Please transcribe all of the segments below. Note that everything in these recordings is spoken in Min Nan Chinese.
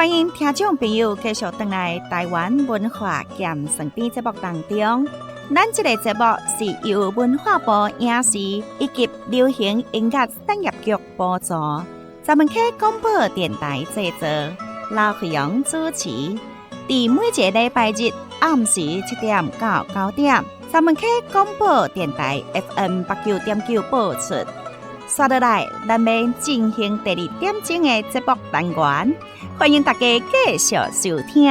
歡迎聽眾朋友繼續轉來台灣文化鹹酸甜節目當中。咱這個節目是由文化部影視以及流行音樂產業局補助，三文溪廣播電臺製作，劉惠陽主持。佇每一個禮拜日暗時7點到9點，三文溪廣播電臺 FM 89.9播出。紲落來，咱欲進行第二點鐘的節目單元，歡迎大家繼續收聽。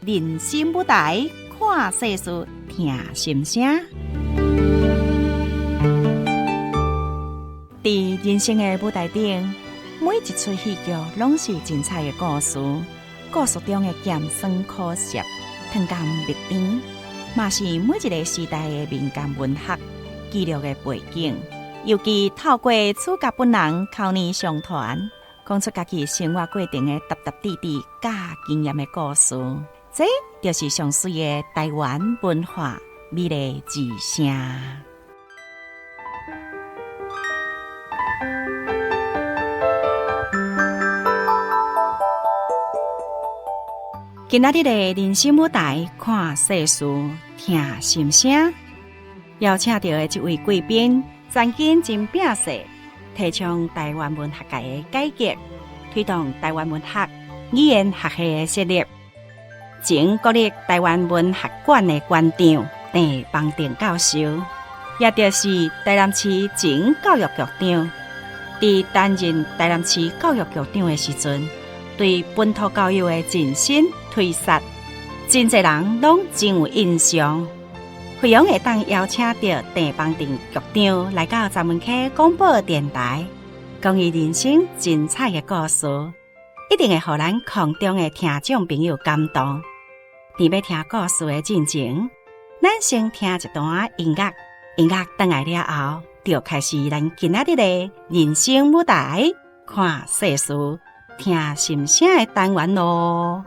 人生舞台，看世事，聽心聲。佇人生的舞台頂，每一齣戲劇攏是精彩的故事，故事中的鹹酸苦澀、糖甘蜜甜，嘛是每一個時代的民間文學記錄的背景。尤其透過主角本人口耳相傳，講出家己生活過程的沓沓滴滴佮經驗的故事，這就是上媠的台灣文化美麗之聲。今仔日的人生舞台，看世事，聽心聲，邀請到的這位貴賓，曾經真拼勢，提倡台灣文學界的改革，推動台灣文學語言學系的設立，前國立台灣文學館的館長鄭邦定教授，也就是台南市前教育局長。佇擔任台南市教育局長的時陣，對本土教育的盡心推捒，真濟人攏真有印象。惠陽會當邀請著鄭邦定局長來到三文溪廣播電臺，講伊人生精彩的故事，一定會予咱空中的聽眾朋友感動。佇欲聽故事的進前，咱先聽一段音樂，音樂轉來了後，就開始咱今仔日的人生舞台，看世事，聽心聲的單元囉。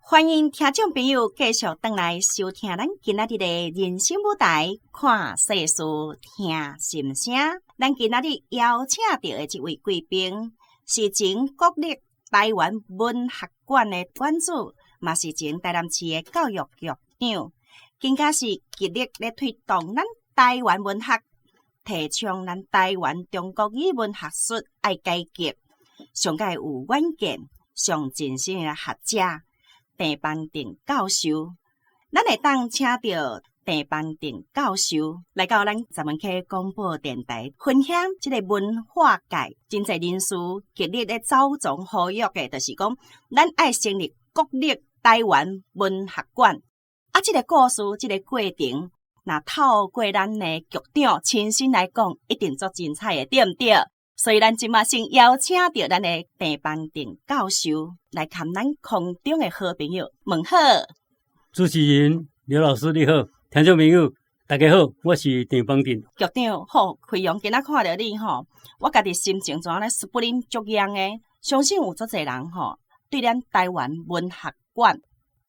歡迎聽眾朋友繼續轉來收聽咱今仔日的人生舞台，看世事，聽心聲。咱今仔日邀請著的這位貴賓，是前國立臺灣文學館的館主，嘛是前臺南市的教育局長，更加是極力咧推動咱臺灣文學，提倡咱臺灣中國語文學術愛改革，上蓋有遠見、上盡心的學者鄭邦定教授。咱會當請著鄭邦定教授來到咱十分溪廣播電臺分享這个文化界真濟人士極力咧走總呼籲的，就是講咱愛成立國立臺灣文學館。啊，這个故事，這个過程，若透過咱的局長親身來講，一定足精彩的，對毋對？所以咱這馬先邀請著咱的鄭邦定教授來共咱空中的好朋友問好。主持人劉老師你好，聽眾朋友大家好，我是鄭邦定。局長好，開陽今仔看著你吼，我家己心情怎咧 spring 足樣的，相信有足濟人吼，對咱臺灣文學館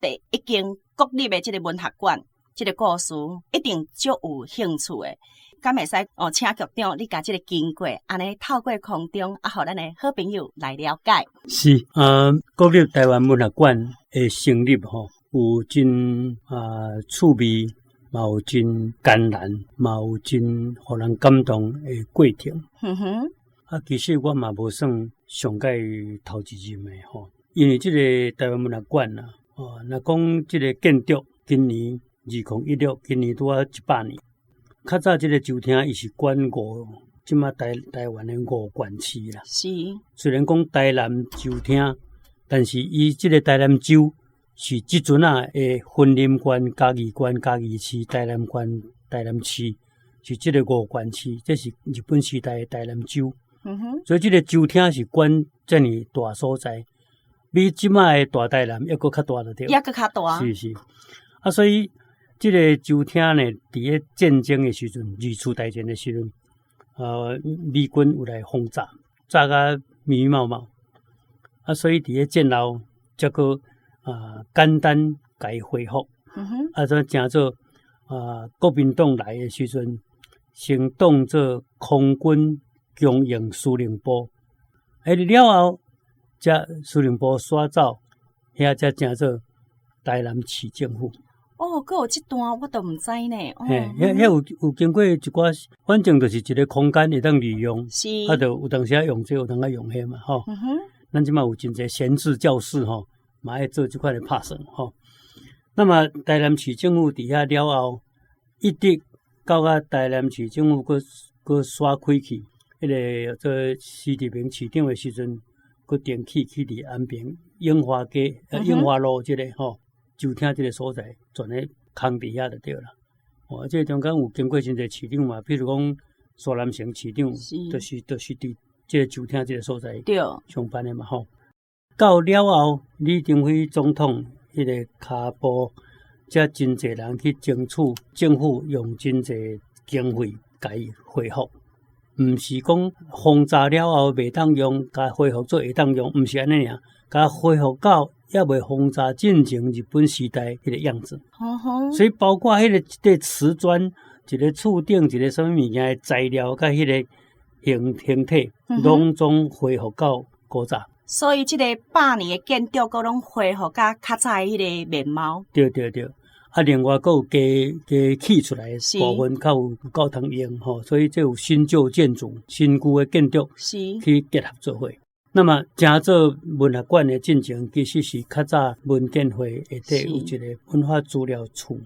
第一間國立的這个文學館，這个故事一定足有興趣的。敢會使哦，請局長你共這个經過，按呢透過空中啊，予咱的好朋友來了解。是啊，國立臺灣文學館的成立吼，有真啊趣味，嘛有真艱難，嘛有真予人感動的過程。啊，其實我嘛無算上蓋頭一任的吼，因為這个臺灣文學館啊，哦，若講這个建築，今年2016，今年拄仔100年。較早這个州廳伊是管五，這馬台灣的五縣市啦。雖然講臺南州廳，但是伊這个臺南州是這陣仔的雲林縣、嘉義縣、嘉義市、臺南縣、臺南市，是這个五縣市，這是日本時代的臺南州。所以這个州廳是管遮爾大所在，比這馬的大臺南猶閣較大就對。猶閣較大。是是。啊，所以這个州廳呢，佇咧戰爭的時陣，二次大戰的時陣，美軍有來轟炸，炸甲密密麻麻。啊，所以佇咧戰後，才閣啊簡單共伊恢復。啊，怎成做啊國民黨來的時陣，先當做空軍供應司令部。欸，了後，才司令部徙走，遐才成做臺南市政府。哦，閣有這段我都毋知呢。嘿，遐有經過一寡，反正就是一个空間會當利用，啊，就有當時仔用這個，有當時用彼嘛，吼。咱這馬有真濟閒置教室吼，嘛愛做這款的拍算吼。那麼臺南市政府佇遐了後，一直到甲臺南市政府閣閣徙開去，彼个做施治明市長的時陣，閣定去去佇安平永華街、永華路這个吼。州廳這个所在，全咧空佇遐就對啦。哦，這个中間有經過真濟市長嘛，比如講蘇南成市長，就是佇這个州廳這个所在上班的嘛吼。到了後，李登輝總統彼个跤步，才真濟人去爭取政府用真濟經費共伊恢復，毋是講轟炸了後袂當用，共恢復做會當用，毋是按呢爾，共恢復到猶未轟炸進前日本時代彼个樣子。所以包括彼个一塊瓷磚，一个厝頂，一个啥物物件的材料，佮彼个形體，攏總恢復到古早。所以這个百年的建築，閣攏恢復甲較早的彼个面貌。對對對，啊，另外閣有加起出來的部分，較有夠通用吼，所以這有新舊建築、新舊的建築去結合做伙。那麼，成做文學館的進程，其實是較早文建會下底有一个文化資料處。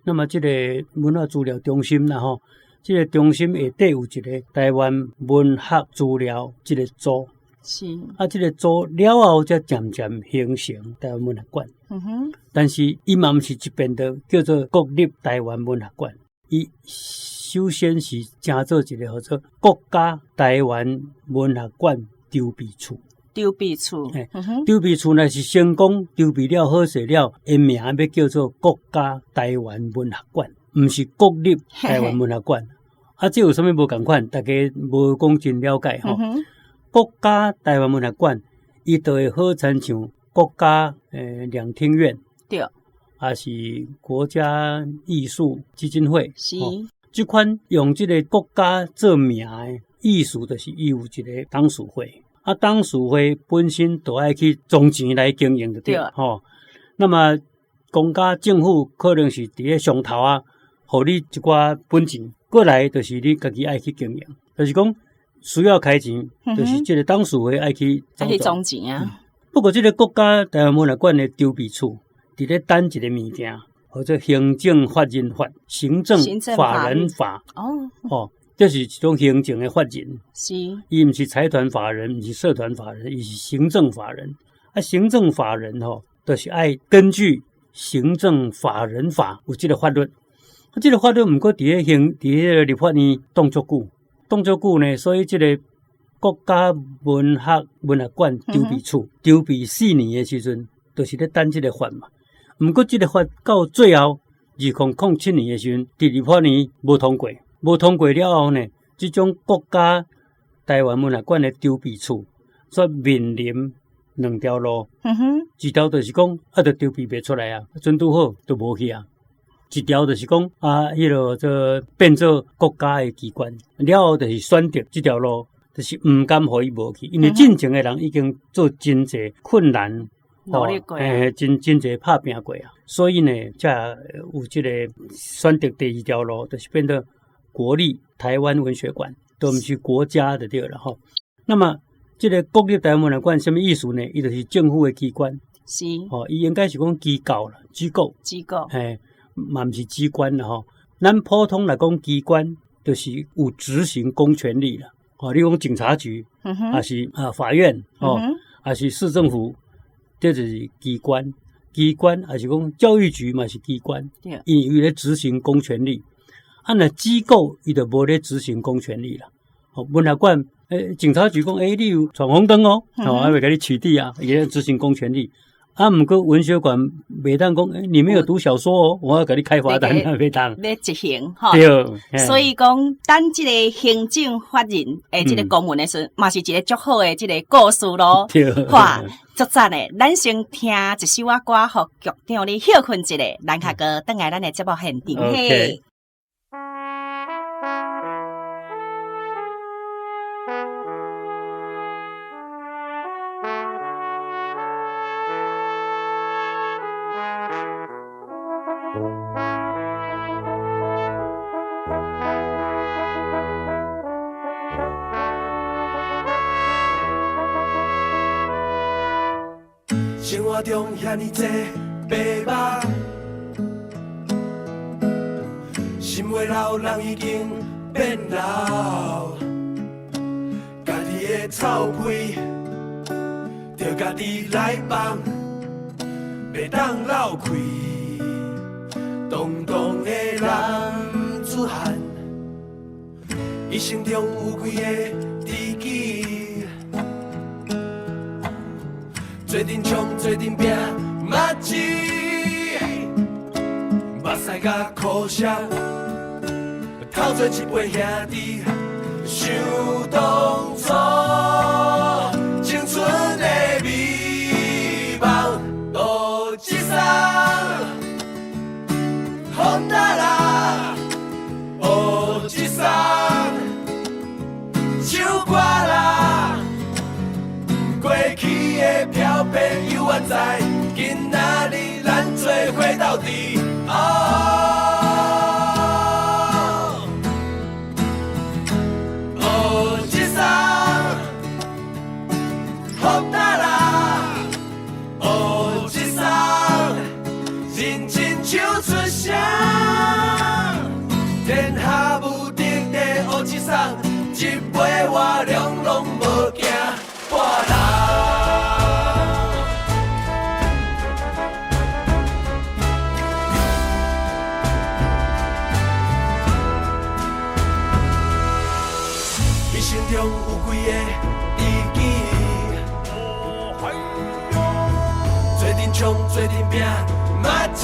那麼，這个文化資料中心啦吼，這个中心下底有一个臺灣文學資料這个組。啊，這个組了後，才漸漸形成臺灣文學館。但是，伊嘛毋是一變就叫做國立臺灣文學館。伊首先是成做一个號做國家臺灣文學館籌備處。籌備處。嘿，籌備處若是成功籌備了好勢了，𪜶名欲叫做國家臺灣文學館，毋是國立臺灣文學館。啊，這有啥物無仝款？大家無講真了解吼。國家臺灣文學館，伊就會好親像國家兩廳院，對，抑是國家藝術基金會，是，這款用這个國家做名的意思，就是伊有一个董事會，啊，董事會本身就愛去裝錢來經營就對，吼。那麼公家政府可能是佇咧上頭啊，予你一寡本錢，過來就是你家己愛去經營，就是講需要開錢，就是這个董事會愛去愛去裝錢啊。不過這个國家台灣文學館的籌備處，佇咧等一个物件，號做行政法人法、行政法人法。哦，吼，這是一種行政的法人。是，伊毋是財團法人，毋是社團法人，伊是行政法人。啊，行政法人吼，就是愛根據行政法人法有這个法律。啊，這个法律毋過佇咧行佇彼个立法院擋足久，擋足久呢，所以這个國家文學文學館籌備處籌備4年的時陣，就是咧等這个法嘛。毋過這个法到最後2007年的時陣，佇立法院無通過，無通過了後呢，這種國家台灣文學館的籌備處煞面臨兩條路，一條就是講啊，就籌備袂出來啊，陣拄好就無去啊。一條就是講啊，彼个做變做國家的機關，了後就是選擇這條路。就是毋甘予伊無去，因為進前的人已經做真濟困難，努力過，真真濟拍拚過啊，所以呢，才有這个選擇第二條路，就是變做國立台灣文學館，都毋是國家的對了吼。那麼，這个國立台灣文學館啥物意思呢？伊就是政府的機關，是，吼，伊應該是講機構啦，機構，機構，嘿，嘛毋是機關啦吼。咱普通來講，機關就是有執行公權力啦。哦，你講警察局，抑是啊法院，哦，抑是市政府，這就是機關。機關，抑是講教育局嘛是機關，因為咧執行公權力。啊，若機構伊就無咧執行公權力啦。哦，文學館，警察局講，你有闖紅燈哦，哦，還會共你取締啊，伊咧執行公權力。啊，毋過文學館袂當講，你沒有讀小說哦，我要共你開罰單，袂當。咧執行吼，對，所以講，等這个行政法人的這个公文的時陣，嘛是一个足好的這个故事咯。對，哇，足讚的，咱先聽一首仔歌，予局長你歇睏一下，咱較閣轉來咱的節目現場嘿。生活中遐爾濟白目，心袂老，人已經變老。家己的臭屁，著家己來放，袂當漏氣。當當的男子漢，一生中有幾個知己？做陣衝，做陣拼，嘛是目屎佮苦澀，斗做一辈兄弟，想當初青春的美夢，路一送，风大啦，乌一送，唱歌啦。过去的飘泊犹原在，今仔日咱做伙斗阵。哦，哦，一送，福大啦，哦，一送，认真唱出声，天下無敵的乌一送，一杯我兩攏無驚半人。一生中有幾个知己，做陣衝，做陣拼，嘛是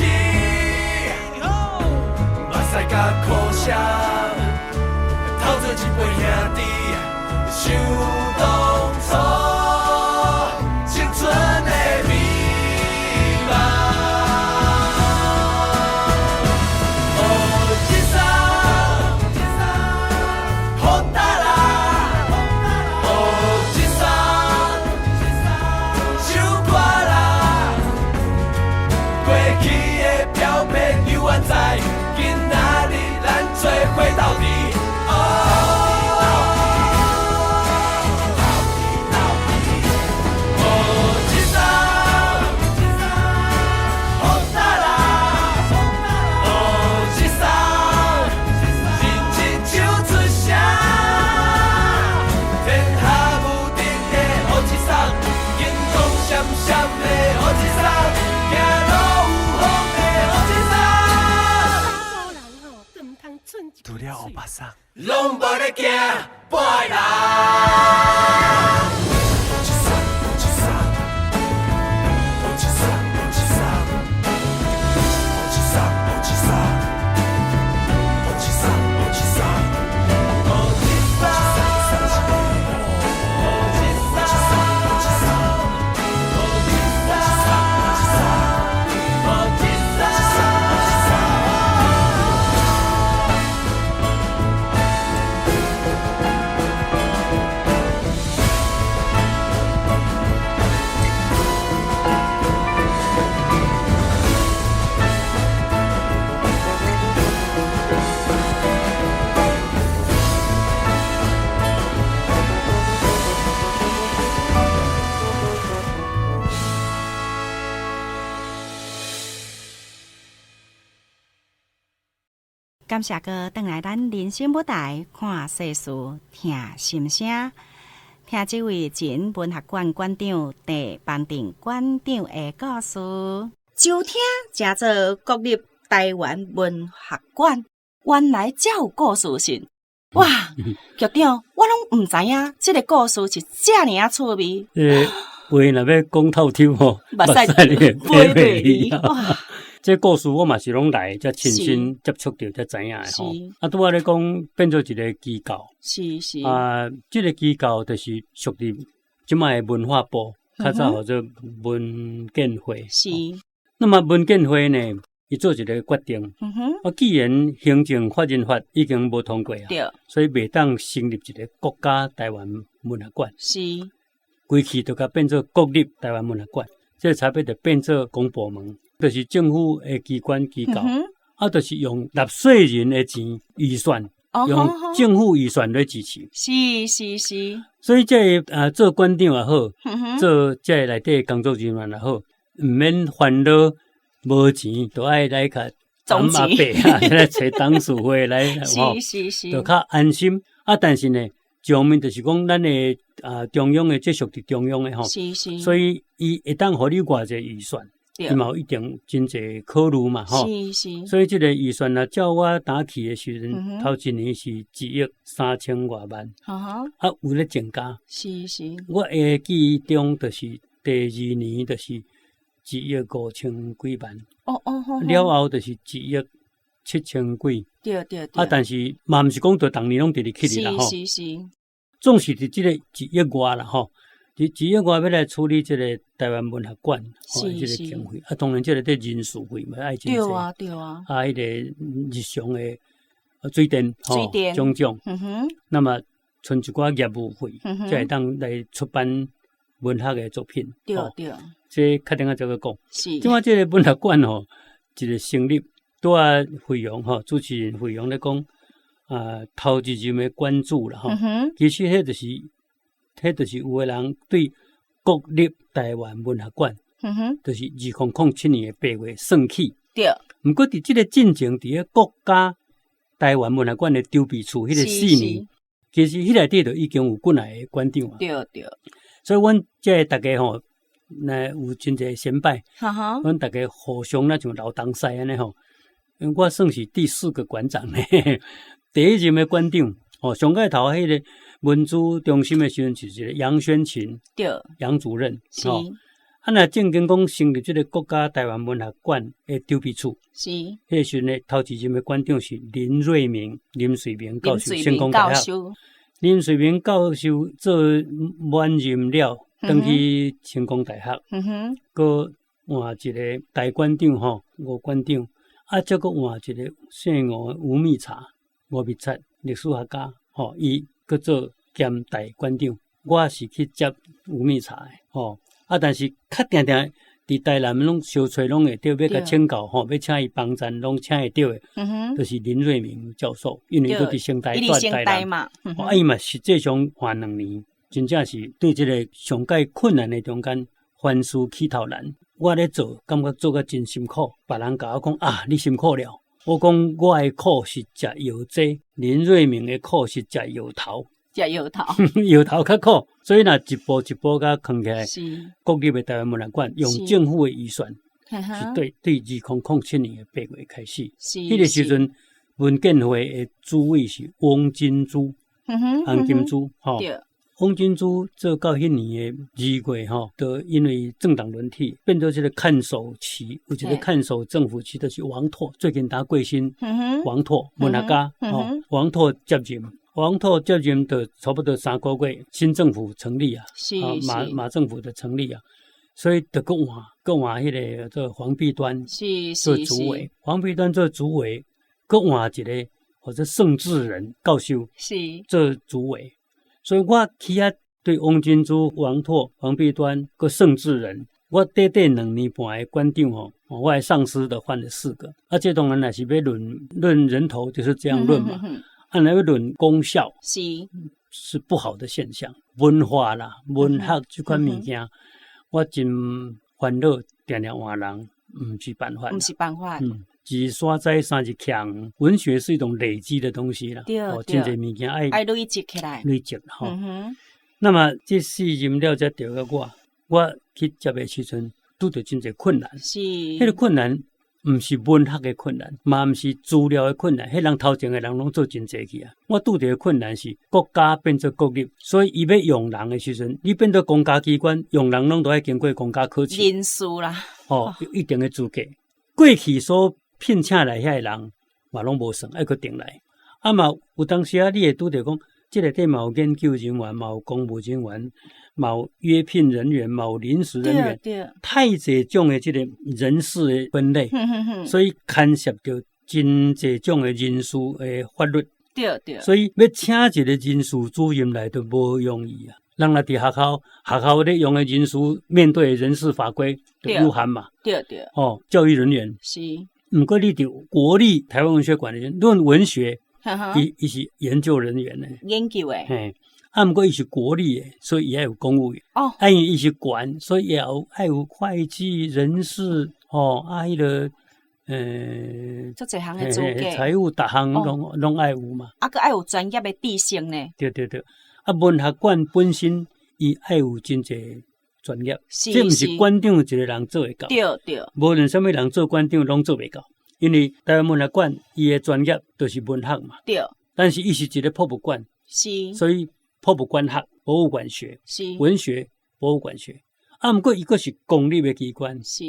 目屎佮苦澀，斗做一辈兄弟，想當初青春的美除了歐巴桑，攏無咧驚，半个人。感謝閣轉來咱人生舞台，看世事，聽心聲，聽這位前文學館館長鄭邦定館長的故事。就聽成做國立台灣文學館，原來遮有故事性。哇，局長，我攏毋知影這个故事是遮爾仔趣味。話若欲講透抽吼，目屎會飛袂離。哇！這故事我嘛是攏來才親身接觸著才知影的吼。啊，拄仔咧講變做一個機構，是是。啊，這個機構就是屬於這擺的文化部，較早號做文建會。是。那麼文建會呢，伊做一個決定。啊，既然行政法人法已經無通過啊，所以袂當成立一個國家台灣文學館。是。規氣就共變做國立台灣文學館，這個差別就變做公部門。就是政府的機關機構，啊，就是用納稅人的錢預算，用政府預算來支持。是是是。所以這個做館長也好，做這個內底工作人員也好，毋免煩惱無錢，就愛來共總阿伯啊，來揣董事會來，是是是，就較安心。啊，但是呢，上面就是講咱的中央的，這屬佇中央的吼，是是。所以伊會當予你偌濟預算。伊嘛有一定真濟考慮嘛，吼。是是。所以這個預算啊，照我當去的時陣，頭一年是1億3千外萬。啊，有咧增加。是是。我會記憶中就是第二年就是1億5千幾萬。哦哦哦。了後就是1億7千幾。對對對。啊，但是嘛毋是講就逐年攏直直起啦，吼。是是是。總是佇這個1億外啦，吼。佇1億外欲來處理這個台灣文學館，吼，這個經費，啊，當然這個對人事費嘛愛真濟，對啊對啊，啊，彼個日常的水電，吼，種種，那麼賰一寡業務費，才會當來出版文學的作品，對對，這確定愛再閣講。是，這擺這個文學館吼，一個成立，拄仔惠陽吼，主持人惠陽咧講，啊，頭一任的館主啦，吼，其實彼就是。彼就是有的人對國立台灣文學館，就是2007年的8月算起。對。毋過佇這個進程，佇咧國家台灣文學館的籌備處，彼個四年，其實彼內底就已經有幾來個館長啊。對對。所以，阮這个逐家吼，那有真濟先輩，阮逐家互相若像老同事按呢吼。我算是第四個館長呢，第一任的館長，吼，上蓋頭彼個。文資中心的時陣是一個楊宣琴，對，楊主任，吼。啊，若正經講成立這個國家台灣文學館的籌備處，是。彼個時陣呢，頭一任的館長是林瑞明，林瑞明教授，成功大學。林瑞明教授做滿任了，轉去成功大學，閣換一個代館長吼，吳館長，啊，再閣換一個姓吳吳密察，吳密察歷史學家，吼，伊。閣做兼代館長，我是去接吳密察的，吼啊！但是較定定佇台南攏相揣攏會著，欲共請教吼，欲請伊幫贊攏請會著的，就是林瑞明教授，因為伊佇成大蹛台南嘛，啊伊嘛實際上換兩年，真正是對這個上蓋困難的中間，凡事起頭難。我咧做，感覺做甲真辛苦，別人共我講啊，你辛苦了。我講我的苦是食藥劑，林瑞明的苦是食藥頭，食藥頭，藥頭較苦，所以若一步一步共囥起來，是國立的台灣文學館用政府的預算，是對對2007年的8月開始，彼個時陣文建會的主委是翁金珠，翁金珠吼。翁金珠做到彼年的2月吼，就因為政黨輪替，變做這個看守期，有一個看守政府期，就是王拓，最近打過身，王拓文學家吼，王拓接任，王拓接任就差不多3個月，新政府成立啊，馬政府的成立啊，所以就閣換彼個做黃碧端做主委，黃碧端做主委，閣換一個或者盛智仁教授做主委。所以我去遐對翁金珠、王拓、黃碧端、閣盛智仁，我短短2年半的館長吼，我的上司都換了4個。啊，這當然若是欲論人頭，就是這樣論嘛。啊，若欲論功效，是不好的現象。文化啦，文學這款物件，我真煩惱，定定換人，毋是辦法。毋是辦法。一山栽三日強，文學是一種累積的東西啦。哦，真濟物件愛累積起來。累積吼。那麼這4任了才調到我，我去接的時陣拄著真濟困難。是。彼個困難毋是文學的困難，嘛毋是資料的困難。彼人頭前的人攏做真濟去啊。我拄著的困難是國家變做國立，所以伊欲用人的時陣，你變做公家機關，用人攏都愛經過公家考試。人事啦。吼，有一定的資格。過去所聘請來遐个人嘛攏無算，愛閣重來。啊嘛有當時啊，你會拄著講，這內底嘛有研究人員，嘛有公務人員，嘛有約聘人員，嘛有臨時人員，太濟種的這個人事的分類，所以牽涉著真濟種的人事的法律。所以欲請一個人事主任來都無容易啊。人若佇學校，學校咧用的人事面對的人事法規就有限嘛。哦，教育人員是。毋過你佇國立臺灣文學館的論文學，伊是研究人員呢。研究的。嘿，啊，毋過伊是國立的，所以伊愛有公務員。哦。啊，因為伊是館，所以也有愛有會計、人事，吼，啊，彼個，足濟項的資格。財務逐項攏愛有嘛。啊，閣愛有專業的知識呢。對對對，啊，文學館本身伊愛有真濟專業，這毋是館長一個人做會到。對對。無論啥物人做館長，攏做袂到，因為臺灣文學館伊的專業就是文學嘛。對。但是伊是一個博物館。是。所以博物館學、博物館學、文學、博物館學。啊，毋過伊閣是公立的機關。是。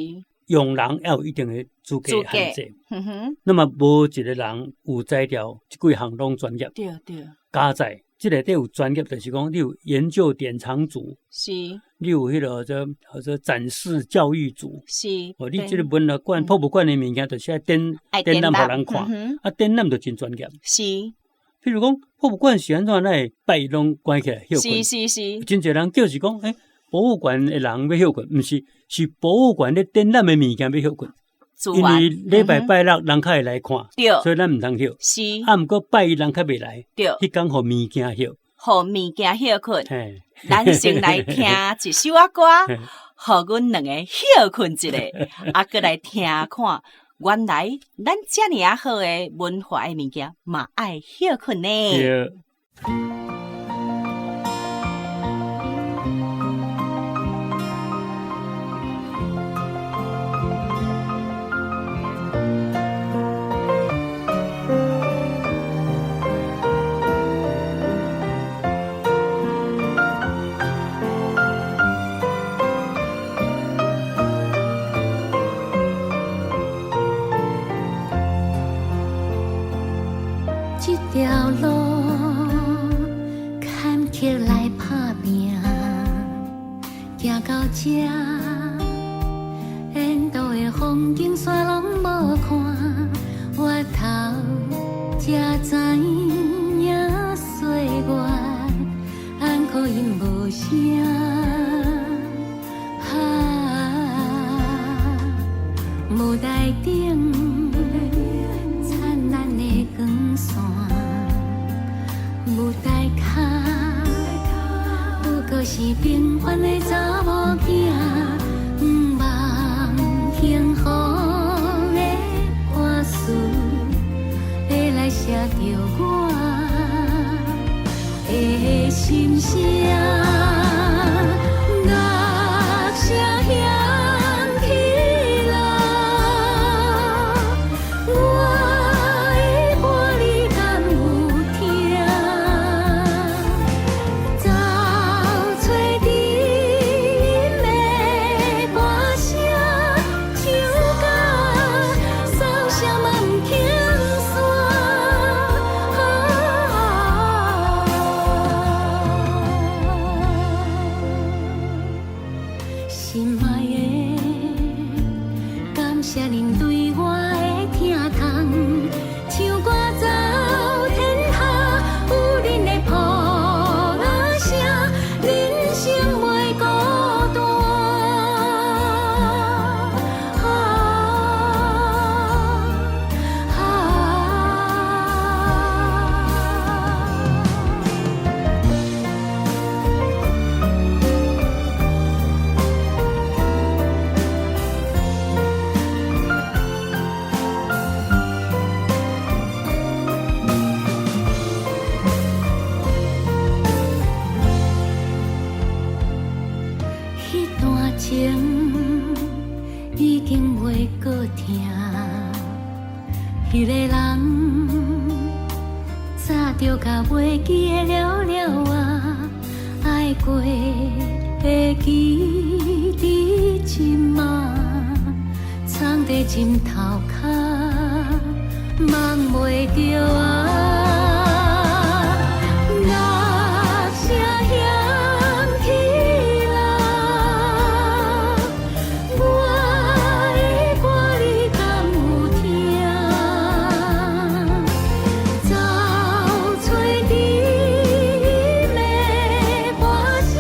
用人要有一定的資格限制。那麼無一個人有才調，這幾項攏專業。對對。加在這內底有專業，就是講你有研究典藏組，是，你有彼個叫做展示教育組，是。哦，你這個文學館、博物館的物件，就是愛展展覽予人看，啊，展覽就真專業。是。譬如講，博物館是按怎，咱會拜一攏關起來休睏。是是是。真濟人叫是講，欸，博物館的人欲休睏，毋是，是博物館咧展覽的物件欲休睏。因為禮拜拜六人較會來看，所以咱毋通歇。是。啊，毋過拜一人較袂來，對。彼工予物件歇，予物件歇睏。咱先來聽一首仔歌，予阮兩個歇睏一下，啊，閣來聽看，原來咱遮爾仔好的文化的物件嘛愛歇睏呢。對。這條路坎坷來打拼，行到這，沿途的風景煞攏無看，回頭才知影歲月安可音無聲。啊，舞台頂燦爛的光線，舞台跤不過是平凡的查某囝，毋望幸福的故事会来写著我的心声。乐声响起来，我的欢彼个人早就共袂记得了了啊，爱过会记伫这马，藏伫枕头跤，梦袂著啊。若声响起来，我的歌你敢有听？走找知音的歌声，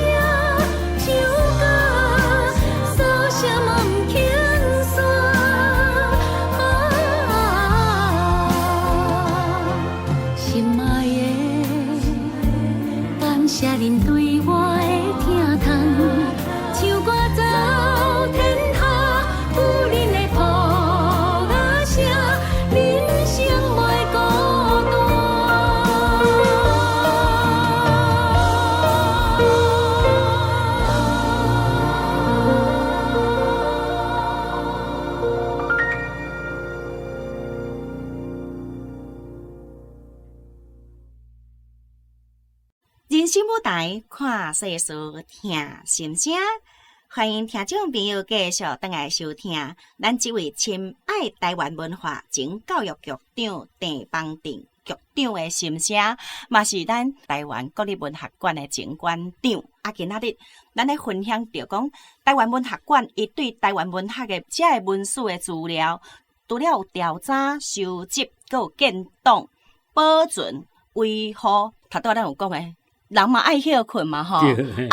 唱甲梢声嘛毋肯散。心爱的，感謝恁對我的疼痛，唱歌走天下，有恁的抱仔聲，人生袂孤單。人生舞台，看世事，聽心聲。歡迎聽眾朋友繼續轉來收聽咱這位親愛台灣文化前教育局長鄭邦定局長的心聲，嘛是咱台灣國立文學館的前館長。啊，今仔日咱咧分享著講，台灣文學館伊對台灣文學的這个文史的資料，除了有調查、收集，閣有建檔、保存、維護。頭拄仔咱有講的，人嘛愛歇睏嘛吼，啊，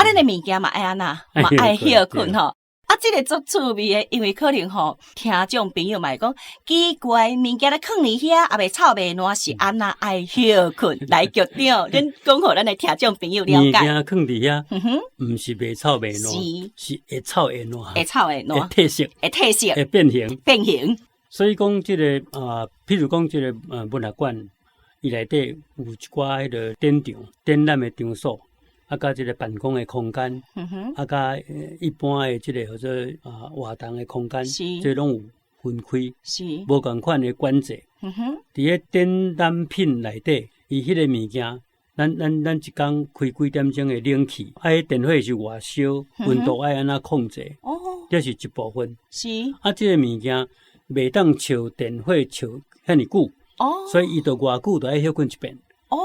恁的物件嘛愛按怎，嘛愛歇睏吼。啊，這個足趣味的，因為可能吼，聽眾朋友嘛會講奇怪，物件咧囥佇遐，也袂臭袂爛，是按怎愛歇睏？來，局長，恁講予咱的聽眾朋友了解。物件囥佇遐，毋是袂臭袂爛，是會臭會爛，會臭會爛，會褪色，會褪色，會變形，變形。所以講這個啊，譬如講這個文學館。伊內底有一寡彼个展場、展覽的場所，啊，佮這个辦公的空間，啊，佮一般的這个叫做啊活動的空間，這攏有分開，無仝款的管制。佇咧展覽品內底，伊彼個物件，咱一工開幾點鐘的冷氣，啊，彼電火是偌燒，溫度愛按怎控制，這是一部分。啊，這个物件袂當笑電火笑遐爾久。所以伊就偌久就愛歇睏一遍。啊，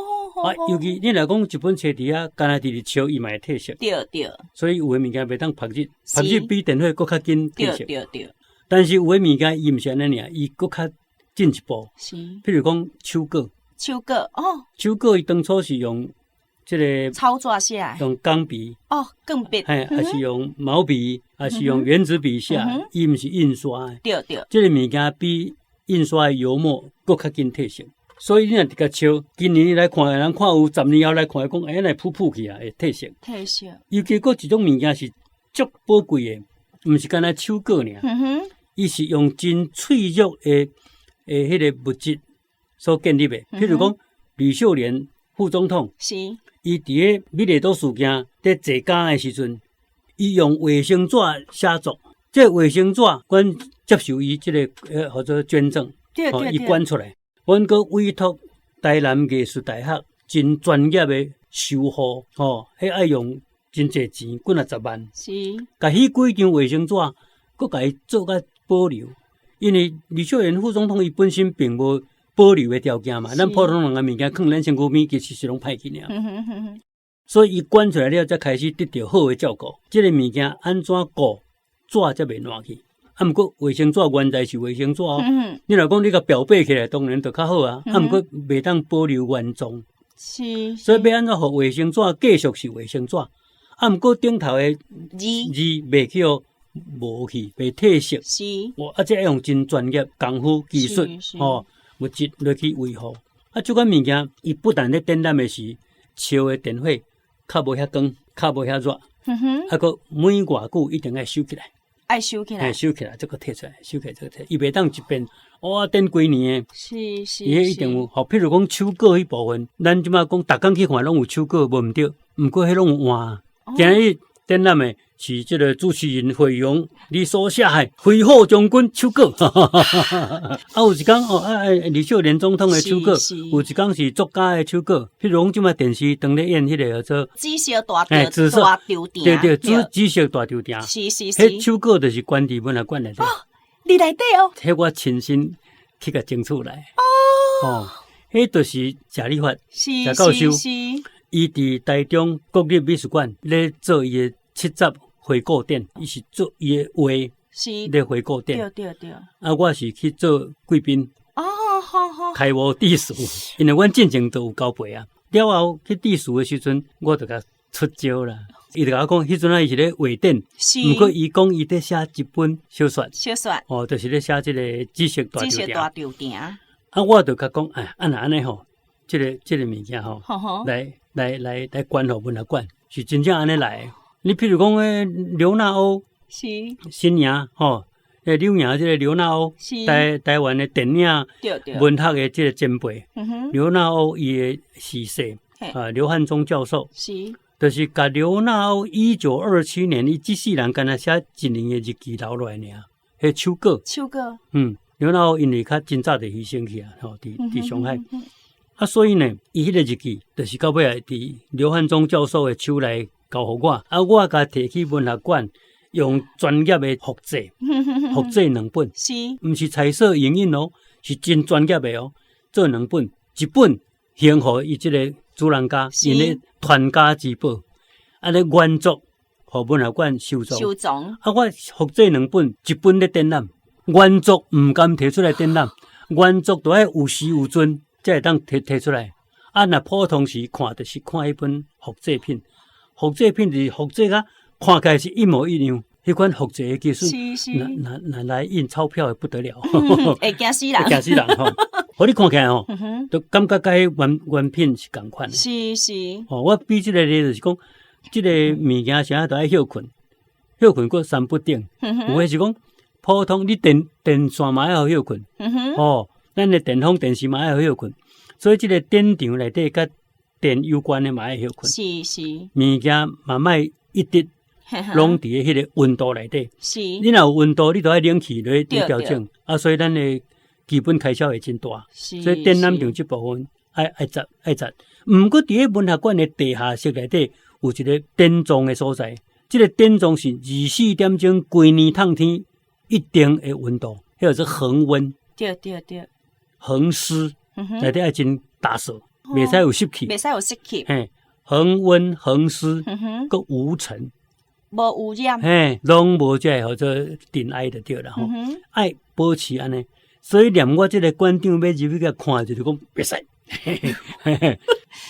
尤其你若講一本冊佇遐，干焦直直笑，伊嘛會褪色。對對。所以有的物件袂當曝熱，曝熱比電火閣較緊褪色。對對對。但是有的物件伊毋是按呢爾，伊閣較進一步。是。譬如講手稿。手稿哦。手稿伊當初是用這个草紙寫的，用鋼筆。哦，鋼筆。嘿，還是用毛筆，還是用原子筆寫，伊毋是印刷的。對對。這个物件比印刷的油墨閣較緊褪色，所以你若直共笑，今年你來看，人看有10年後來看，講欸，來噗噗去啊，會褪色。褪色。尤其閣一種物件是足寶貴的，毋是干焦手稿爾。伊是用真脆弱的彼个物質所建立的。譬如講，呂秀蓮副總統，是。伊佇咧美麗島事件佇坐監的時陣，伊用衛生紙寫作。這個衛生紙，阮接受伊這个叫做捐贈，伊捐出來，阮閣委託台南藝術大學真專業的修護，吼，彼愛用真濟錢，幾若十萬，是，共彼幾張衛生紙，閣共伊做甲保留，因為呂秀蓮副總統伊本身並無保留的條件嘛，咱普通人的物件囥咱身軀邊，其實是攏歹去爾。所以伊捐出來了，才開始得到好的照顧。這个物件按怎顧？紙才袂爛去，啊，毋過衛生紙原來是衛生紙哦。你若講你共裱爬起來，當然就較好啊。啊，毋過袂當保留原狀。是。所以欲按怎予衛生紙繼續是衛生紙，啊，毋過頂頭的字袂去予磨去，袂褪色。是。啊，這用真專業功夫技術，吼，物質落去維護。啊，這款物件，伊不但咧展覽的時，燒的電火較無遐光，較無遐熱。啊，閣每偌久一定愛收起來。愛收起來，收起來，這個提出來，收起來，這個提，伊袂當一遍，哇，等幾年的，是是，伊彼一定有。吼，譬如講手稿彼部分，咱這擺講，逐工去看攏有手稿，無毋對，毋過彼攏有換。今日展覽的是這個主持人惠陽，你所寫的飛虎將軍手稿。啊，有一工哦，啊，呂秀蓮總統的手稿，有一工是作家的手稿。譬如講，這擺電視當咧演彼個叫做紫色大大吊頂，對對，紫色大吊頂，是是是。彼手稿就是懸佇文學館內底。哦，佇內底哦。彼我親身去共爭取來。哦，彼就是謝理發，謝教授，伊佇台中國立美術館咧做伊的70回顧展，伊是做伊的畫，咧回顧展。對對對。啊，我是去做貴賓。哦，好好。開幕致辭，因為阮進前都有交陪啊。了後去致辭的時陣，我就共出招啦。伊就共我講，彼陣啊，伊是咧畫展，毋過伊講伊佇寫一本小說。小說。哦，就是咧寫這個紫色大吊頂。啊，我就共講，哎，按若按呢吼，這個物件吼，來來來來，捐予文學館，是真正按呢來的。你譬如講，彼劉納歐，是新營吼，彼柳營這個劉納歐，台灣的電影文學的這個前輩，劉納歐伊的逝世，啊，劉漢忠教授，是，就是共劉納歐1927年，伊這世人敢若寫一年的日記留落來爾，彼手稿，手稿，嗯，劉納歐因為較真早就犧牲去啊，吼，佇上海，啊，所以呢，伊彼個日記就是到尾仔佇劉漢忠教授的手內。交予我，啊，我共提去文學館，用專業的複製，複製兩本，是，毋是彩色影印哦，是真專業的哦，做兩本，一本獻予伊這個主人家，𪜶的傳家之寶，啊，咧原作予文學館收藏，收藏。啊，我複製兩本，一本咧展覽，原作毋甘提出來展覽，原作都愛有時有陣才會當提出來。啊，若普通時看，就是看彼本複製品。複製品就是複製甲看起來是一模一樣，彼款複製的技術，若來印鈔票會不得了，會驚死人，會驚死人吼！予你看起來吼，都感覺佮彼原品是仝款的。是是。哦，我比這個例就是講，這個物件啥都愛歇睏，歇睏閣三不頂。有的是講普通你電線嘛愛予歇睏，哦，咱的電風電視嘛愛予歇睏，所以這個展場內底佮電有關的嘛愛歇睏，是是，物件嘛莫一直攏佇彼個溫度內底。是，你若有溫度，你就愛冷氣來調整。啊，所以咱的基本開銷會真大。是，所以展覽場這部分愛執愛執。毋過佇咧文學館的地下室內底有一個典藏的所在，這個典藏是24點鐘規年透天一定的溫度，彼叫做恆溫。對對對，恆濕內底愛真打掃。袂使有濕氣，袂使有濕氣。嘿，恆溫恆濕，閣無塵，無污染。嘿，攏無這個號做塵埃就對啦吼。愛保持按呢，所以連我這個館長欲入去共看，就是講袂使。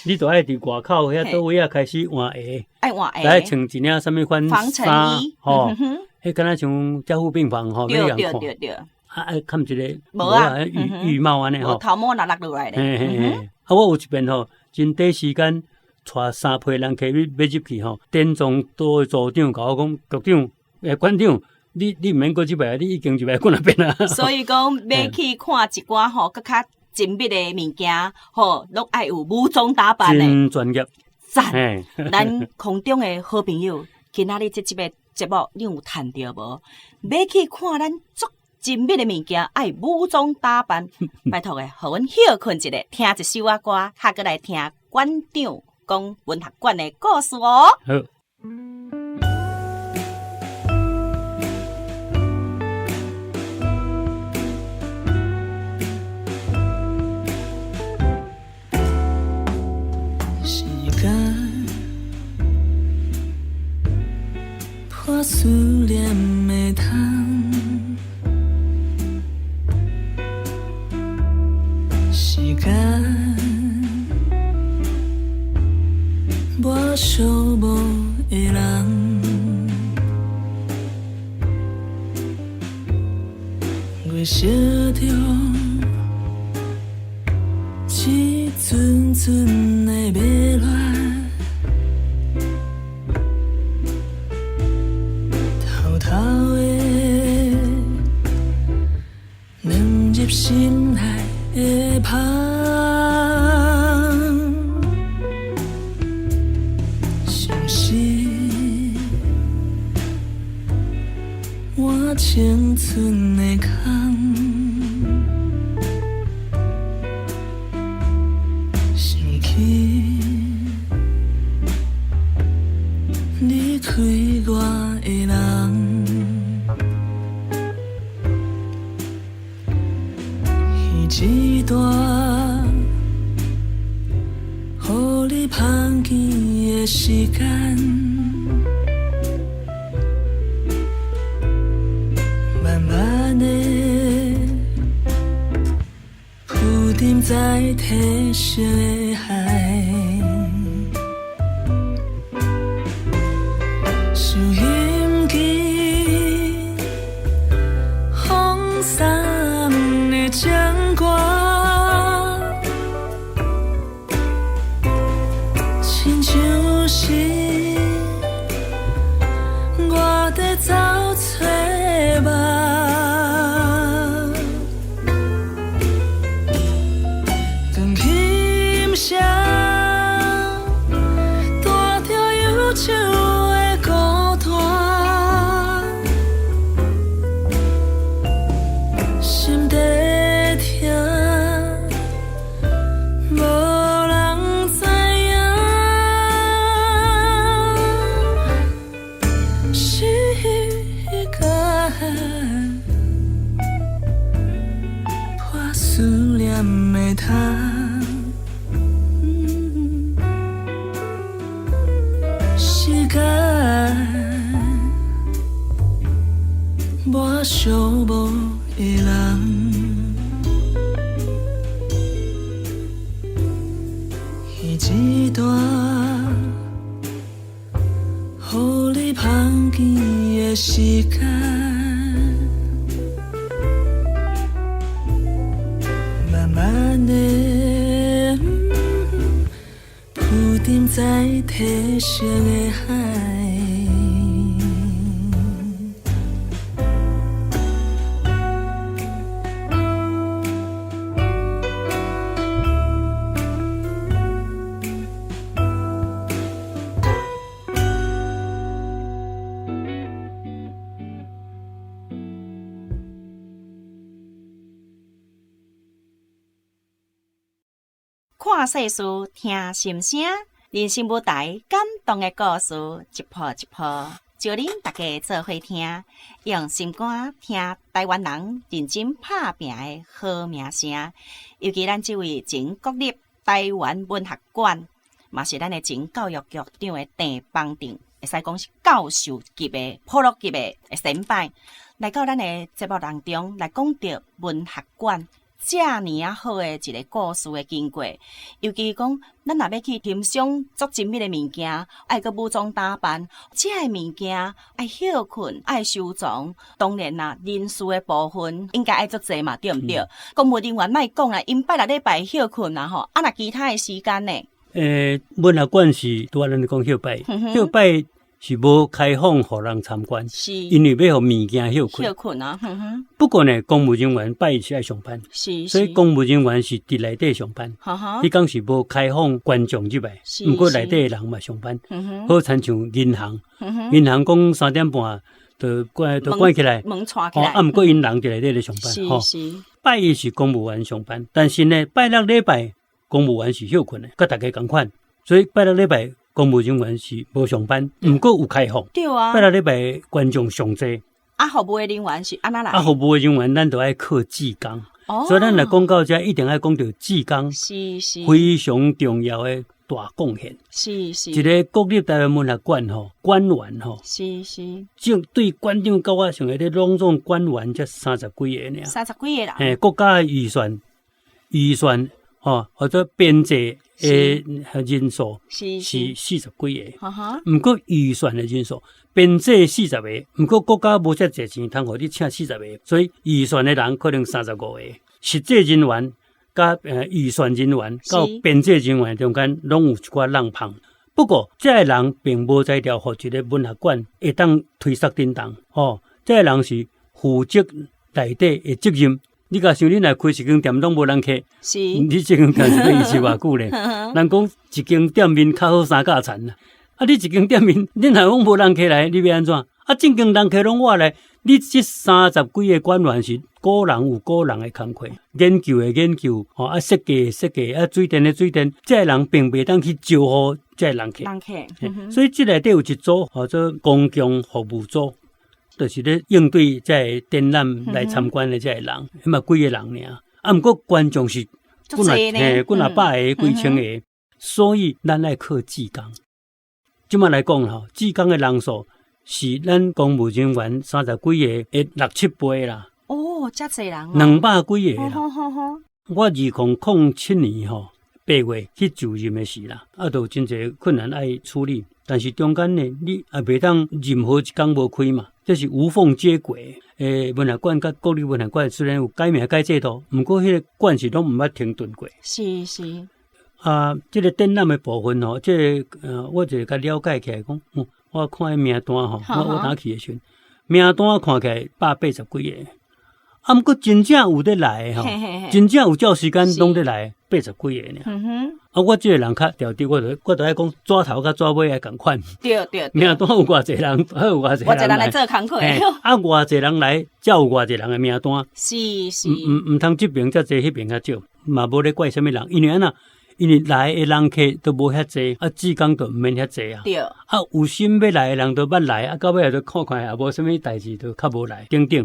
你著愛佇外口遐佗位仔開始換鞋，愛換鞋，來穿一領啥物款衫，吼，彼敢若像加護病房吼，欲共看。對對對。啊，愛崁一个帽仔，浴帽按呢吼，頭毛若落落來咧。嘿嘿嘿。啊，我有一遍吼，真短時間帶三批人客欲入去吼，典藏組的組長共我講，局長，館長，你毋免閣入來，你已經入來幾若遍啊。所以講，欲去看一寡吼，閣較精密的物件，吼，攏愛有武裝打扮的。真專業。讚。咱空中的好朋友，今仔日這集的節目，你有趁著無？欲去看咱足精密的物件，愛武裝打扮，拜託的，予阮歇睏一下，聽一首仔歌，較閣來聽館長講文學館的故事哦。好。時間破思念的窗。時間無相無的人，月色中一阵阵的迷乱，偷偷的钻入心内的香，相思青春的空，想起离开我的人，彼一段予你芳见的时间，慢慢的浮沉在褪色的海，收音机放送的情歌，亲像是我在走找梦。钢琴声带著忧愁的孤单，心在疼，无人知影。时间破思念的窗，时间抹寂寞的人，彼一段予你芳见的时间，慢慢的浮沉在褪色的海。看世事，听心声，人生舞台感动的故事，一步一步，招恁大家做伙听，用心肝听台湾人认真拍拼的好名声。尤其咱这位前国立台湾文学馆，嘛是咱的前教育局长的郑邦定，会使讲是教授级的、普罗级的先辈，来到咱的节目当中来讲到文学馆遮尔仔好的一个故事的经过，尤其讲，咱若欲去欣赏足精美的物件，爱阁武装打扮，这个物件爱歇睏，爱收藏。当然啦，人事的部分应该爱足济嘛，对毋对？公务人员莫讲啦，𪜶拜六礼拜歇睏啦吼，啊，若其他的时间呢？文学馆是拄仔咱讲歇拜，歇拜是无开放予人参观，是因为欲予物件歇睏。歇睏啊，哼哼。不过呢，公务人员拜一是爱上班，是，所以公务人员是伫内底上班。彼工是无开放观众入来，毋过内底的人嘛上班。好亲像银行，银行讲3点半就关，就关起来，门锁起来。啊，毋过𪜶人伫内底咧上班。吼。拜一是公务员上班，但是呢，拜六礼拜公务员是歇睏的，佮大家仝款，所以拜六礼拜公务人员是无上班，毋过有开放。对啊。拜六礼拜观众上济。啊，服务的人员是按怎来？啊，服务的人员咱就爱靠志工。所以咱来讲到遮，一定爱讲到志工，是。非常重要的大贡献。是。一个国立台湾文学馆吼，馆员吼，是。正对馆长到我上下咧，拢总馆员才30几个尔。 30几个人。嘿，国家的预算，预算吼，或者编制的人数是40几个。毋过预算的人数，编制40个，毋过国家无遮济钱通予你请40个，所以预算的人可能35个，实际人员佮预算人员到编制人员中间拢有一寡浪芳。不过这个人并无才调，予一个文学馆会当推捒叮当，吼，这个人是负责内底的责任。你假想你若开一间店拢无人客，你这间店是欲维持偌久咧？人讲一间店面较好三角田啦。啊，你一间店面，你若讲无人客来，你欲按怎？啊，正经人客拢倚来，你這三十幾个館員是個人有個人的工課，研究的研究，吼啊設計的設計，啊水電的水電，這个人並袂當去招呼這个人客。人客，所以這內底有一組號做公共服務組，就是咧應對這个展覽來參觀的這个人，彼嘛幾个人爾。啊，毋過觀眾是幾若嘿，幾若百个、幾千個，所以咱愛靠志工。這馬來講吼，志工的人數是咱公務人員三十幾个的六七倍啦。哦，遮濟人， 200幾個啦。我2007年吼8月去就任的時啦，啊，都有真濟困難愛處理，但是中間呢，你也袂當任何一工無開嘛，這是無縫接軌。文學館佮國立文學館雖然有改名改制度，毋過彼个館是攏毋捌停頓過。啊，這个展覽的部分吼，這个我就共了解起來講，我看彼名單吼，我當去的時陣，名單看起來180幾个，啊，毋過真正有咧來的吼，真正有照時間攏咧來80幾個爾。啊，我這個人較條直，我就愛講紙頭佮紙尾愛仝款。名單有偌濟人，還有偌濟人來做工課。啊，偌濟人來，才有偌濟人的名單。毋通這邊較濟，彼邊較少，嘛無咧怪啥物人，因為按怎？因為來的人客都無遐濟，啊，志工就毋免遐濟啊。啊，有心欲來的人都捌來，啊，到尾就看看也無啥物代誌，就較無來。等等，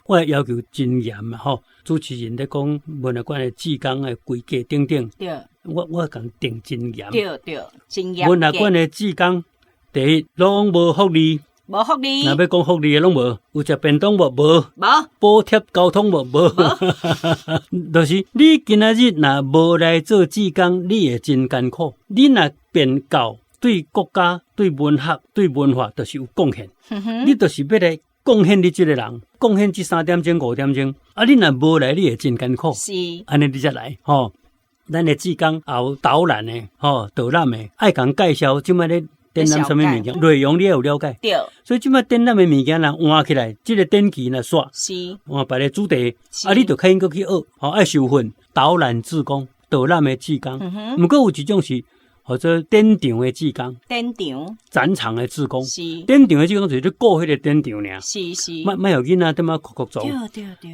我的要求真嚴嘛吼。主持人咧講文學館的志工的規格等等。我共定真嚴。對對，真嚴。文學館的志工，第一攏無福利。無福利。若欲講福利的攏無，有食便當無？無。無。補貼交通無？無。就是你今仔日若無來做志工，你會真艱苦。你若變到對國家、對文學、對文化，就是有貢獻。你就是欲來貢獻你這個人，貢獻這3點鐘、5點鐘。啊，你若無來，你會真艱苦。按呢你才來吼。咱的志工也有導覽的，吼，導覽的，愛共介紹這擺咧展覽啥物物件，內容你愛有了解。所以這擺展覽的物件若換起來，這个展旗若煞，換別个主題，啊，你就較應該去學，吼，愛受訓導覽志工、導覽的志工。毋過有一種是號做展場的志工，展場，展場的志工，展場的志工就是你顧彼个展場爾。莫莫予囡仔踮遐哭哭撞，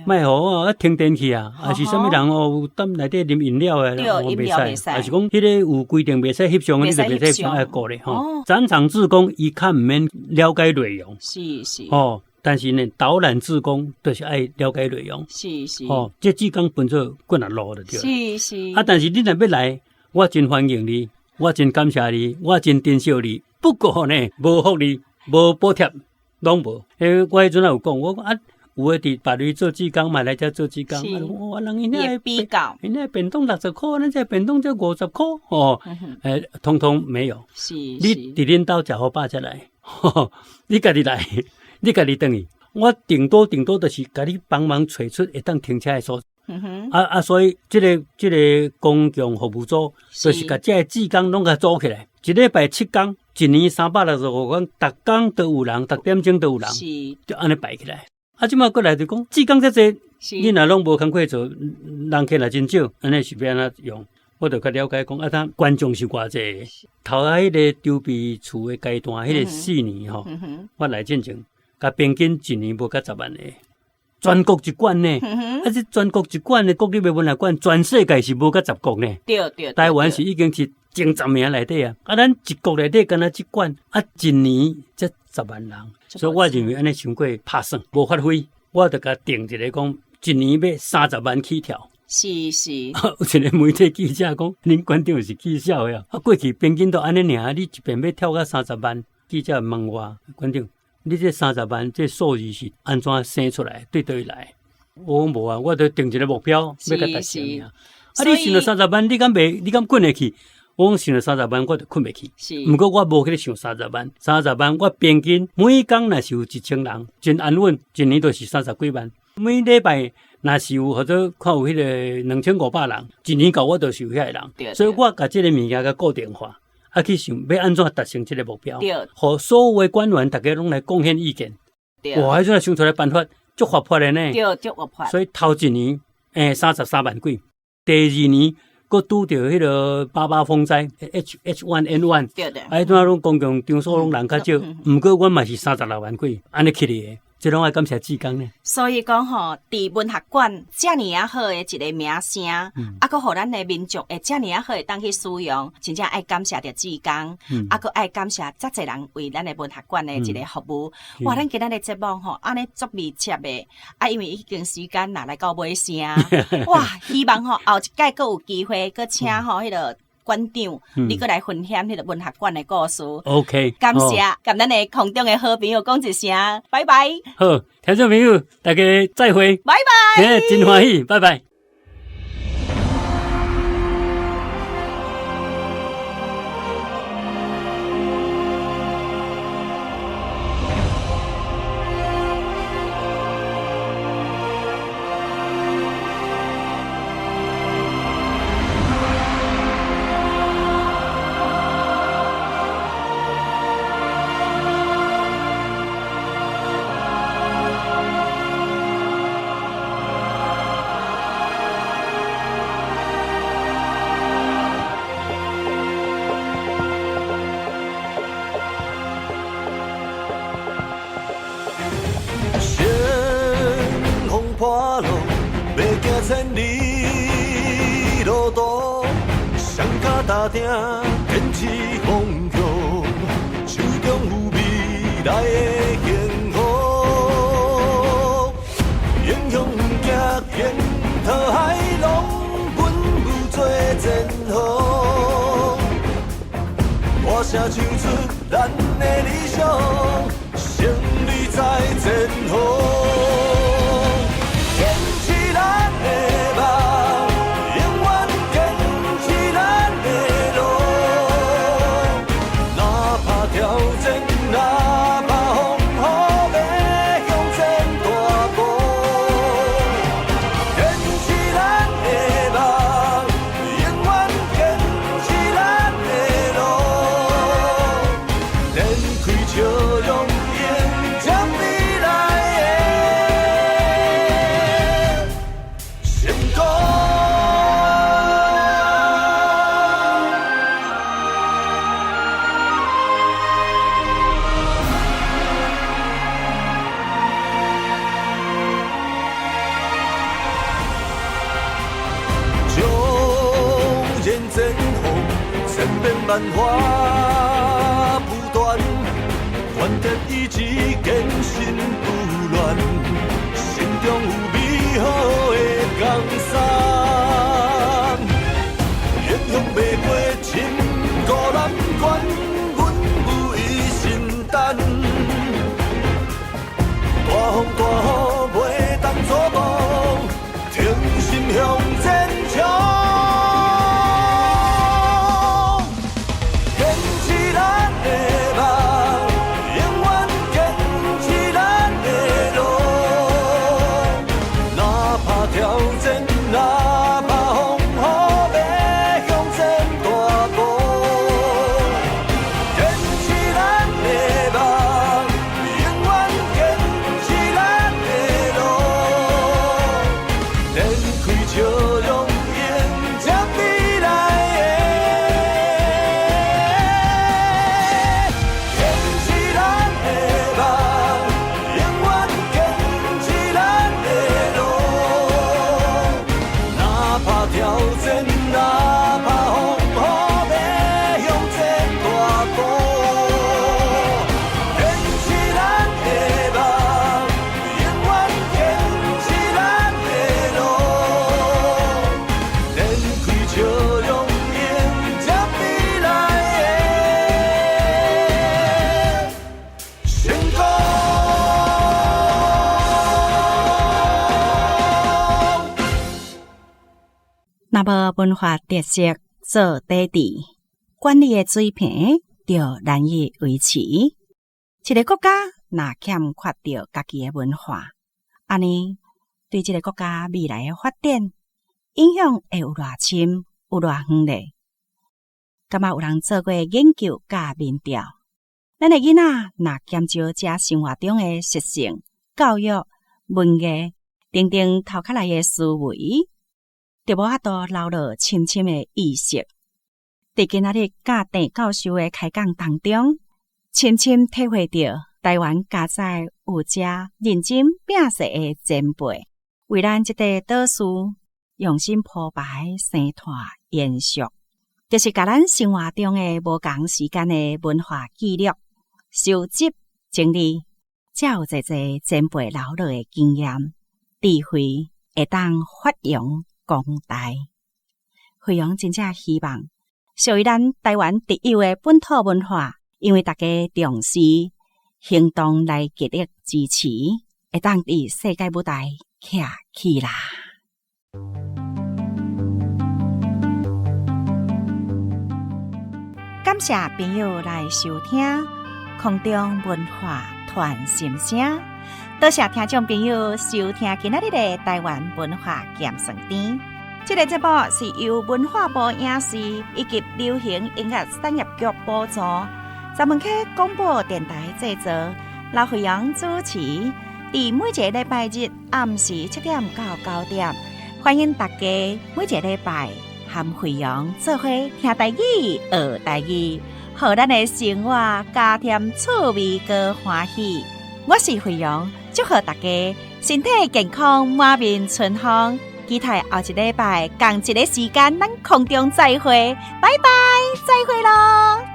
莫予啊停電去啊，還是啥物人哦，踮內底啉飲料的，袂使，還是講彼个有規定袂使翕相的，你就袂使翕相，愛顧咧吼。展場志工伊較毋免了解內容，吼，但是呢，導覽志工就是愛了解內容，吼，這志工分做幾若路就對。啊，但是你若欲來，我真歡迎你。我真感謝你，我真珍惜你。不過呢，無福利，無補貼，攏無。欸，我彼陣也有講，我講啊，有的佇別位做志工嘛來遮做志工。啊，人𪜶遐比較，𪜶遐便當60箍，咱這便當才50箍，吼，欸，通通沒有。你佇恁兜食好飽才來，你家己來，你家己轉去。我頂多頂多就是共你幫忙揣出會當停車的所在。啊啊！所以這个公共服務組就是共這个志工攏共組起來，一禮拜7工，一年365工，逐工都有人，逐點鐘都有人，就按呢排起來。啊，這擺過來就講志工遮濟，你若攏無工課做，人客若真少，按呢是欲按怎用？我就較了解講，啊，他觀眾是偌濟？頭仔彼个籌備處的階段，彼个4年吼，我來進前，共平均一年無甲10萬个。全國一館呢，啊！這全國一館的國立的文學館，全世界是無甲10國呢。台灣是已經是前10名內底啊！啊，咱一國內底敢若這館，啊，一年才10萬人，所以我認為按呢傷過拍算，無發揮，我就共定一个講，一年欲30萬起跳。有一个媒體記者講，恁館長是起痟的啊！啊，過去平均都按呢爾，你一遍欲跳到三十萬，記者問我館長，你這三十萬這數字是按怎生出來？對佗位來？我講無啊，我就定一个目標，欲共達成爾。啊，你想著三十萬，你敢袂？你敢睏會去？我講想著三十萬，我就睏袂去。毋過我無去咧想三十萬，三十萬我平均每工若是有1000人，真安穩，一年就是30幾萬。每禮拜若是有或者看有彼个2500人，一年到我就是有遐个人。所以我共這个物件共固定化。啊，去想欲按怎達成這个目標，予所有的館員逐家攏來貢獻意見。哇，彼陣想出來辦法，足活潑的呢。對，足活潑。所以頭一年，欸，33萬幾；第二年，閣拄著彼个八八風災，H1N1。啊，彼陣攏公共場所攏人較少，毋過阮嘛是36萬幾，按呢起來的。這攏愛感謝志工呢。所以講吼，佇文學館遮爾仔好的一個名聲，啊，閣予咱的民眾會遮爾仔好會當去使用，真正愛感謝著志工，啊，閣愛感謝遮濟人為咱的文學館的一個服務。哇，咱今仔日節目吼，按呢足密切的，啊，因為已經時間若來到尾聲，哇，希望吼後一擺閣有機會，閣請吼彼個館長，你閣來分享彼個文學館的故事。 OK，感謝，佮咱的空中的好朋友講一聲，拜拜。好，聽眾朋友，大家再會，拜拜。真歡喜，拜拜。乘風破浪，欲行千里路途，雙跤踏定堅持方向，手中有未來的幸福。英雄毋驚驚濤駭浪，阮有做前途。大聲唱出咱的理想，勝利在前方。堅持咱的夢，永遠堅持咱的路。哪怕挑戰，哪怕風雨，欲向前大步。堅持咱的夢，永遠堅持咱的路。展開笑容，迎接未來的成功。縱然前方千變萬化不斷，頑鐵意志堅心不亂，心中有美好的江山。英雄袂過深谷難關，阮有伊承擔。大風大雨袂當阻擋，挺身向前衝。堅持咱的夢，永遠堅持咱的路。哪怕挑戰，哪怕風雨，欲向前大步。堅持咱的夢，永遠堅持咱的路。展開笑容，迎接未來的。堅持咱的夢，永遠堅持咱的路。哪怕挑戰，哪怕風雨，欲向前大步。堅持咱的夢，永遠堅持咱的路。展開笑容，迎接未來的成功。若無文化特色做底底，管理的水平就難以維持。一個國家若欠缺著家己的文化，按呢對這個國家未來的發展影響會有偌深、有偌遠咧？敢捌有人做過研究佮民調？咱的囡仔若減少這生活中的習性、教育、文藝等等頭殼內的思維，就無法度留落深深的意識。佇今仔日佮鄭教授的開講當中，深深體會著台灣佳哉有遮認真拚勢的前輩，為咱這塊島嶼用心鋪排生態延續，就是共咱生活中的無仝時間的文化記錄、收集、整理，才有濟濟前輩留落的經驗、智慧，會當發揚光大。惠陽真正希望屬於咱台灣特有的本土文化，因為大家重視行動來極力支持，會當佇世界舞台徛起來。感謝朋友來收聽空中文化傳心聲，多謝聽眾朋友收聽今仔日的台灣文化鹹酸甜。這个節目是由文化部影視以及流行音樂產業局補助，十分溪廣播電臺製作，劉惠陽主持。佇每一个禮拜日暗時7點到9點，歡迎大家每一个禮拜和惠陽做伙聽台語、學台語，予咱的生活加添趣味閣歡喜。我是惠陽，祝賀大家身體健康，滿面春風。期待後一禮拜仝一个時間，咱空中再會，拜拜，再會囉。